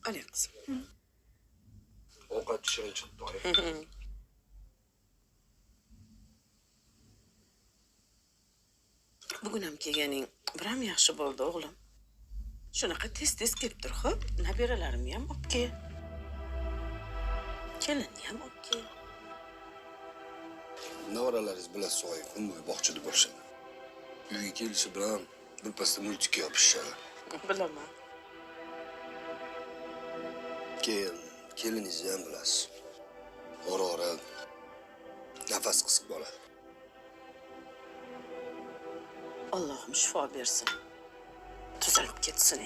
Oling qizim. Ovqat shirin chiqdi, oyi. Bugun ham kelganing biram yaxshi bo'ldi, o'g'lim. Shunaqa tez-tez kelib tur, xo'p? Nabiralarimni ham olib kel. Kelinni ham olib kel. Nevaralaringiz bilasiz, oyi, kun bo'yi bog'chada bo'lishadi. Uyga kelishi bilan birpasda multikka yopishishadi. Bilaman. Keyin keliningizni ham bilasiz. Ora-ora nafas qisiq bo'ladi. Allohim shifo bersin. Tuzalib ketsin.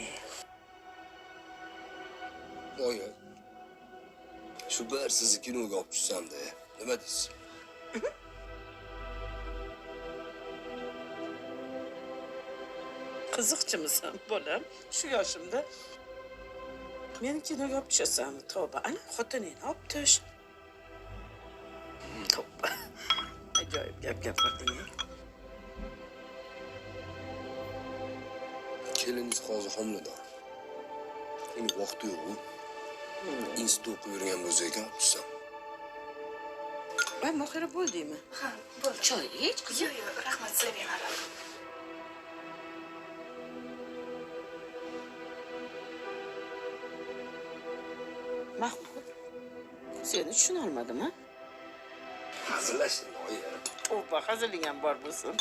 Oyi, shu bir sizni kinoga olib tushsam-da, nima deysiz? Qiziqchimisan, bolam? Shu yoshimda meni kinoga olib tushasanmi? Tavba, ana xotiningni olib tush. Tavba. Ajoyib gap gapirding. Keliningiz hozir homilador. Uning vaqti yo'q. Institutda o'qib yurgan bo'lsa ekan, olib tushsam. Voy, Mohira, bo'ldingmi? Ha, bo'ldi. Choy ich, qizim. Yo'q, yo'q, rahmat sizlarga bemalol. Mahmud, seni tushuna olmadim, ha? Hazillashdim, oyi. Tavba, haziling ham bor bo'lsin.